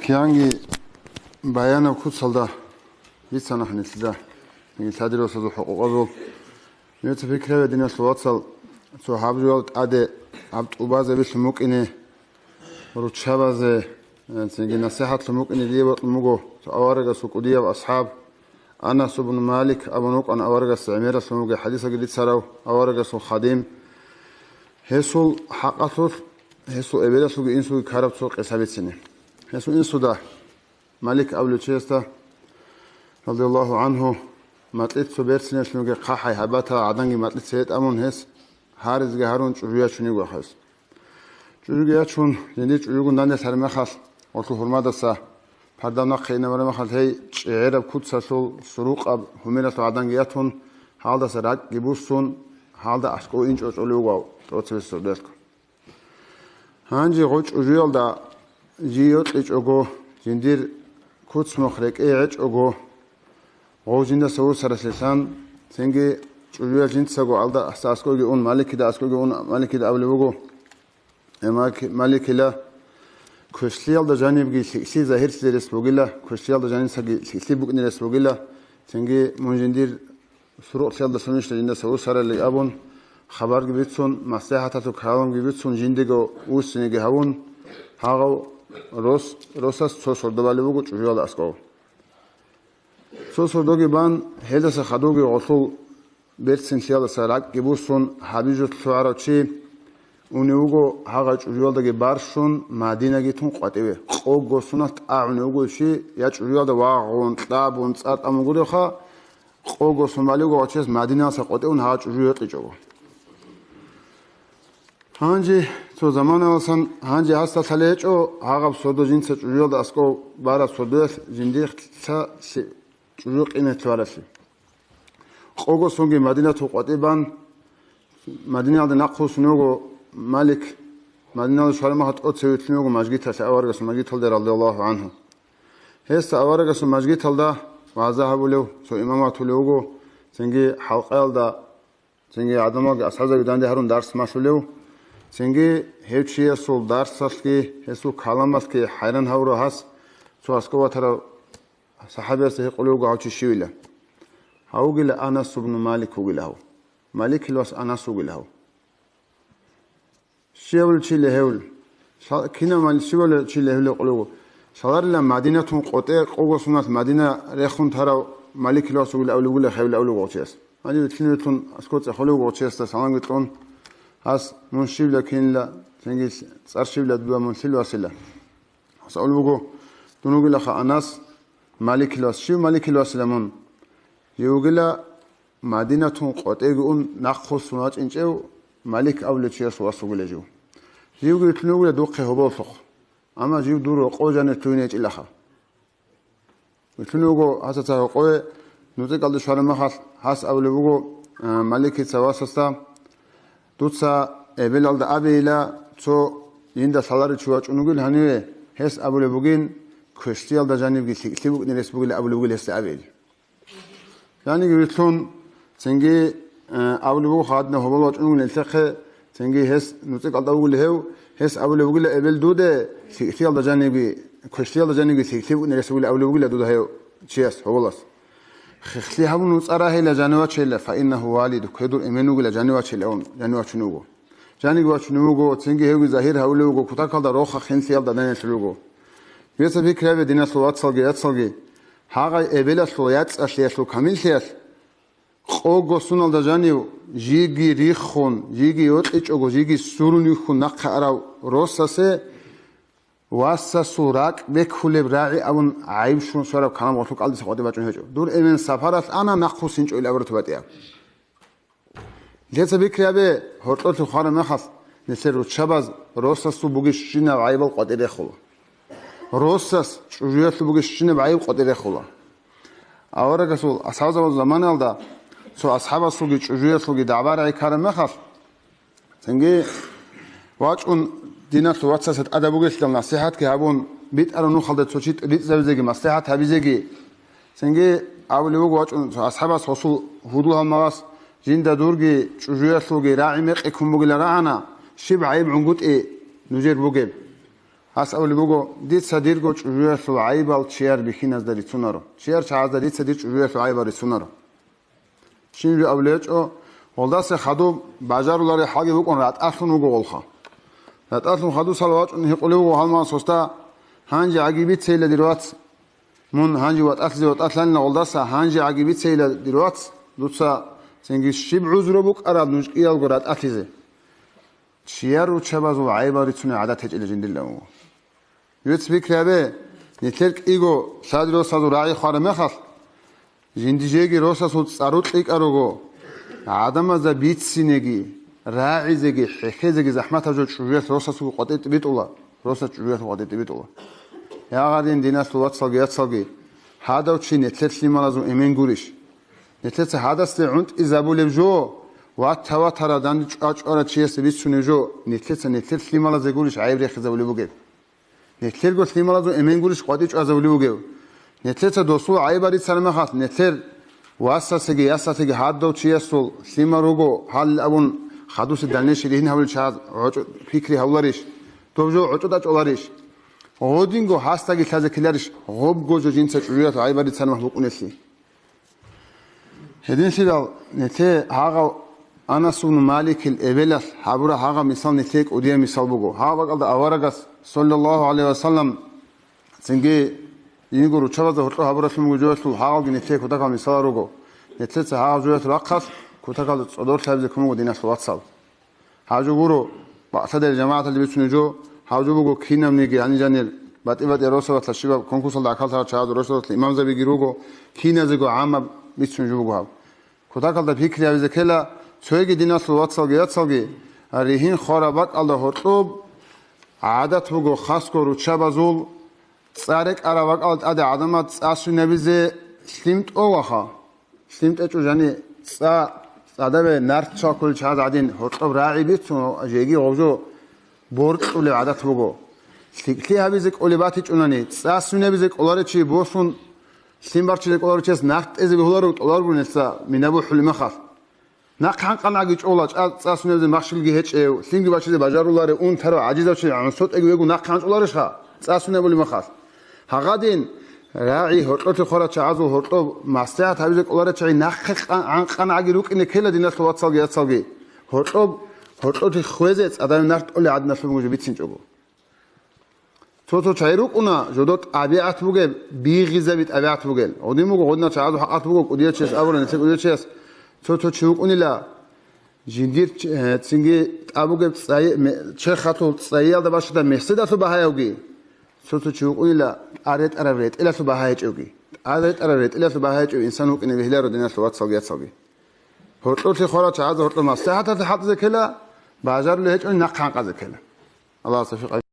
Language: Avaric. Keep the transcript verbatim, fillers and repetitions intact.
Киянги баянаб куцалда бицана гьанилъида, гьанил лъадиросазул хӀукъукъазул. Нуца пикрияв, диналъул вацал, цо гьаб жоял тӀаде гьаб тӀубазабилъун букӀине, руччабазе, э, цинги насихӀатлъун букӀине дие бокьун буго цо аварагасул кӀудияв асхӀаб, Анас ибн Малик абун вукӀана аварагас, гӀемералъун вугев, хӀадисалги рицарав, аварагасул хадим. Гьесул хӀакъалъулъ, гьесул эбелалъулги инсулги ккараб цо къиса бицине. Гьесул инсуда, Малик абулев чиясда, радияллагьу гӀангьу, макьилъ цо берцинавлъунги хъахӀай гьабата, гӀаданги макьилъ цее тӀамун, гьес гьаризги гьарун чӀужу ячун йиго гьес. ЧӀужуги ячун, жиндир чӀужугун данделъараб мехалъ, гъолъул гьурмадаса пардав нахъе инабураб мехалъ, гьей чӀегӀераб куцалъул, сурукъаб гьумералъул гӀаданги ятун, гьалдаса ракӀги буссун, гьалда аскӀов инчӀо чӀолев вуго тӀоцебесеб сордоялъго. Гьанже гъо чӀужуялда жий йокьичӀого, жиндир куц-мухъ рекӀее гӀечӀого, гъов жиндаса вусаралъилан, цинги чӀужуял жинцаго алда аскӀовги ун, Маликида аскӀовги ун, Маликида абулеб буго: «Э, Малики-, Маликила, квешлъиялда жанибги лъикӀлъи загьирлъи рес бугила, квешлъиялда жаницаги лъикӀлъи букӀине рес бугила, цинги мун жиндир сурукълъиялдасунищ жиндаса вусарали», абун, хабарги бицун, маслихӀаталъул каламги бицун, жиндего вуссинеги гьавун, гьагъав рос-, росас цо сордо балеб буго чӀужуялда аскӀов. Цо сордоги бан, гьелдаса хадувги гъолъул берцинлъиялдаса ракӀги буссун, гьабижулъ лъугӀарав чи унев вуго, гьагъай чӀужуялдаги барщун, Мадинаги тун къватӀиве. Къого соналъ тӀагӀунев вуго чи, я чӀужуялда вагъун, кьабун, цӀар тӀамун гуревха, къого сон балев вуго гъав чияс Мадиналъа къватӀивун гьагъа чӀужу йокьичӀого. Гьанже цо заманаласан, гьанже гьасда лъалеб гьечӀо, гьагъаб сордо жинца чӀужуялда аскӀов бараб сордоялъ жиндихъ лъа-, лъи-, чӀужу къинат лъугьаралъи. Къого сонги Мадинатул къватӀибан, Мадинаялда нахъвуссун вуго Малик, Мадинаялда щвараб мехалъ тӀоцеве вилълъун вуго мажгиталъе, аварагасул мажгиталде, радияллагьу гӀангьу. Гьесда аварагасул мажгиталда вагӀза гьабулев, цо имамат гьабулев вуго, цинги хӀалкъаялда, цинги гӀадамалги, асхӀабзаби данде гьарун дарс малъулев, цинги гьев чиясул дарсалъги, гьесул каламалъги хӀайран гьавурав гьас, цо аскӀов ватарав сахӀабиясда гьикъулев вуго гьав чи щивила. Гьав вугила Анас ибн Малик вугила гьав. Маликил вас Анас вугила гьав. Щивав чи легьевул. Ша-, кинав мал-, щивав чи легьулев къулугу. Шаларила Мадинатун къотӀе къого суналъ Мадина рехун тарав Маликил вас вугила авлугула хевил авлугу гъочияс. Гьанив вилълъин вилълъун аскоцӀи холев гъочиясда саламги кьун, гьас: «Мун щивла кинила, цинги цӀар щивла дуда, мун лъил васила?» Гьас абулеб буго: «Дун вугилаха Анас, Маликил вас». «Щив Маликил васила мун?» «Жив вугила Мадинатун къотӀеги ун нахъвуссун вачӀинчӀев Малик абулев чиясул вас вугила жив. Живги вилълъун вугила духъе гьоболлъухъ. Амма жив дур рокъов жанив лъугьине гьечӀилаха». Вилълъун вуго гьасаца гьокъове, нуцӀикӀалде щвараб мехалъ гьас абулеб буго, а, Маликица васасда: «Дуца эбелалда абейила, цо жинда лъаларев чи вачӀун вугил гьаниве, гьес абулеб бугин, квешлъиялда жанибги лъикӀлъи букӀине рес бугила абулеб бугил гьесда абейил». Жаниги вилълъун, цинги, э, абулеб буго гьадинав гьобол вачӀун вугилан нилъехъе, цинги гьес нуцӀикӀалда вугила гьев, гьес абулеб бугила эбел дуде, лъикӀлъиялда жанибги, квешлъиялда жанибги лъикӀлъи букӀине рес бугила абулеб бугила дуда гьев чияс, гьоболас. Хехлъи гьабун нуцӀа рагьила жанив вачейила, фаиннагьу валидук, гьев дур эмен вугила жанив вачейила, жанив вачун вуго. Жаниги вачун вуго, цинги гьевги загьир гьавулев вуго, кутакалда рохха хинлъиялда данделъулев вуго. Дица пикри гьабе, диналъул вацалги яцалги, гьагъай эбелалъул, яцӀцӀалъиялъул, камиллъиялъ, къого суналда жанив, жиги риххун, жиги йокьичӀого, жиги сурун йихьун нахъе арав росасе, васасул ракӀ бекулеб рагӀи абун гӀайиб щун щвараб калам гъолъул кӀалдиса къватӀиб бачӀун гьечӀо. Дур эмен сапаралъ ана, нахъвуссинчӀо ил абураб батӀияб. Дица пикри гьабе, гьоркьорлъи хвараб мехалъ, нилъер руччабаз росасул бугищинаб гӀайибал къватӀир рехула. Росас чӀужуялъул бугищинаб гӀайиб къватӀир рехула. Аварагасул асхӀабзабазул заманалда цо асхӀабасулги чӀужуялъулги дагӀба-рагӀи ккараб мехалъ, цинги вачӀун диналъул вацасда тӀадаб бугелъидал насихӀатги гьабун, битӀараб нухалда цо чи рицӀцӀабизеги, маслихӀат гьабизеги, цинги абулеб буго вачӀун цо асхӀабас гъосул гьудул-гьалмагъас: «Жинда дурги чӀужуялъулги рагӀи-мекъи ккун бугила рагӀана, щиб гӀайиб гӀунгутӀи нужер бугеб?» Гьас абулеб буго: «Дица дирго чӀужуялъул гӀайибал чияр бихьиназда рицунаро, чияр чагӀазда дица дир чӀужуялъул гӀайибал рицунаро». Щиб жо абулеб гьечӀо, гьелдаса хадуб бажарулареб хӀалги букӀун, ратӀалъун вуго гъолха. РатӀалъун хадусал вачӀун гьикъулев вуго гьалмагъас гьесда: «Гьанже гӀаги бицейила, дир вац. Мун гьанже ватӀалъизе ватӀалъанила гъолдаса, гьанже гӀаги бицейила, дир вац, дуца цинги щиб гӀузру букӀараб нуж кӀиялго ратӀалъизе». Чияр руччабазул гӀайибал рицунел гӀадат гьечӀила жиндилан вуго. Вецц пикри гьабе, нилъер кӀиго лъади росазул рагӀи хвараб мехалъ, жинди жеги росасул цӀару кьикӀа руго, гӀадамазда бицинеги, рагӀизеги, хӀехьезеги захӀматаб жо чӀужуялъ росасулго къватӀибе тӀибитӀула, росас чӀужуялъул къватӀибе тӀибитӀула. Ягъарин, диналъул вацалги яцалги, гьадав чи нилъер лъималазул эмен гурищ? Нилъеца гьадасде гӀунтӀизабулеб жо, ватта-ватарав данде чӀвачӀварав чиясда бицунеб жо, нилъеца нилъер лъималазе гурищ гӀайиб рехизабулеб бугеб? Нилъерго лъималазул эмен гурищ къватӀи чӀвазабулев вугев? Нилъеца досул гӀайибал рицараб мехалъ, нилъер васасеги ясасеги гьадав чиясул лъимал руго гьал абун, хадусе дальнейший ригьин гьабулел чагӀаз гӀочӀо пикри гьавуларищ? Доб жо гӀочӀо тӀачӀоларищ? Гъодинго гьасдаги лъазе ккеларищ гъобго жо жинца чӀужуялъ гӀайибал рицараб мехалъ букӀунелъи? Гьединлъидал нилъее гьагъав Анас ибн Маликил эбелалъ гьабураб гьагъаб мисал нилъее кӀудияб мисал буго. Гьагъаб бакӀалда аварагас, саллаллагьу гӀалайгьи ва саллам, цинги жиндирго руччабазда гьоркьоб гьабуралъун буго жоялъул гьагъабги нилъее кутакал мисалал руго. Нилъеца гьагъаб жоялъул рахъалъ кутакалда цӀодорлъи гьабизе ккун буго, диналъул вацал. Гьаб жо гуро, бакълъадерил жамагӀаталде бицунеб жо, гьаб жо буго кинабниги гьаниб жанир батӀи-батӀияб росабалъа, щибаб конкурсалда гӀахьаллъарал чагӀазул росабалъа имамзабиги руго, киназего гӀаммаб бицунеб жо буго гьаб. Кутакалда пикри гьабизе ккела, цоги диналъул вацалги яцалги, ригьин хвараб бакӀалда гьоркьоб гӀадат буго, хасго руччабазул цӀа рекӀараб бакӀалда тӀаде гӀадамаз цӀа сунабизе лъим тӀолаха. Лъим тӀечӀо жани цӀа, цӀадабе нарт чвахулел чагӀаз гӀадин, гьоркьоб рагӀи бицун, жеги гъов жо боркьулеб гӀадат буго. ЛъикӀлъи гьабизе кӀолеб батичӀунани, цӀа сунабизе кӀоларев чи босун, лъим барччизе кӀоларев чияс нарт тӀезе бегьуларо, тӀолареб буго нилъеца мина бухӀулеб мехалъ. Нахъе гӀанкъанагӀаги чӀола, чӀа-, цӀа сунабизе махщелги гьечӀев, лъимги бачизе бажаруларев, унтарав, гӀажизав чи гӀунсо тӀеги вего нахъе гӀанчӀоларищха, цӀа сунабулеб мехалъ? Гьагъадин, рагӀи, гьоркьолъи хварал чагӀазул гьоркьоб маслигӀат гьабизе кӀоларел чагӀи нахъе къан-, гӀанкъанагӀаги рукӀине ккела, диналъул вацалги яцалги. Гьоркьоб, гьоркьолъи хвезе цӀадабе нарт тӀолел гӀадиналъуб буго жо бицинчӀого. Цо-цо чагӀи рукӀуна, жодор тӀабигӀат бугеб, бигъизаби тӀабигӀат бугел. Гьедин буго, гьединал чагӀазул хӀакъалъулъ буго, кӀудияв чияс абура, нилъер кӀудияв чияс, цо-цо чи вукӀунила, жиндир ч-, э, цинги тӀад бугеб цӀай-, ме-, черхалъул цӀайиялда бащадаб меседалъул багьаявги, цо-цо чи вукӀунила, тӀад ретӀараб ретӀелалъул багьа гьечӀевги. ТӀад ретӀараб ретӀелалъул багьа гьечӀев инсан вукӀине бегьиларо, диналъул вацалги яцалги. Гьоркьолъи хварал чагӀазда гьоркьоб маслигӀаталъе хӀалтӀизе ккела, бажарулеб гьечӀони нахъе гӀанкъазе ккела. Аллагьас тавфикъ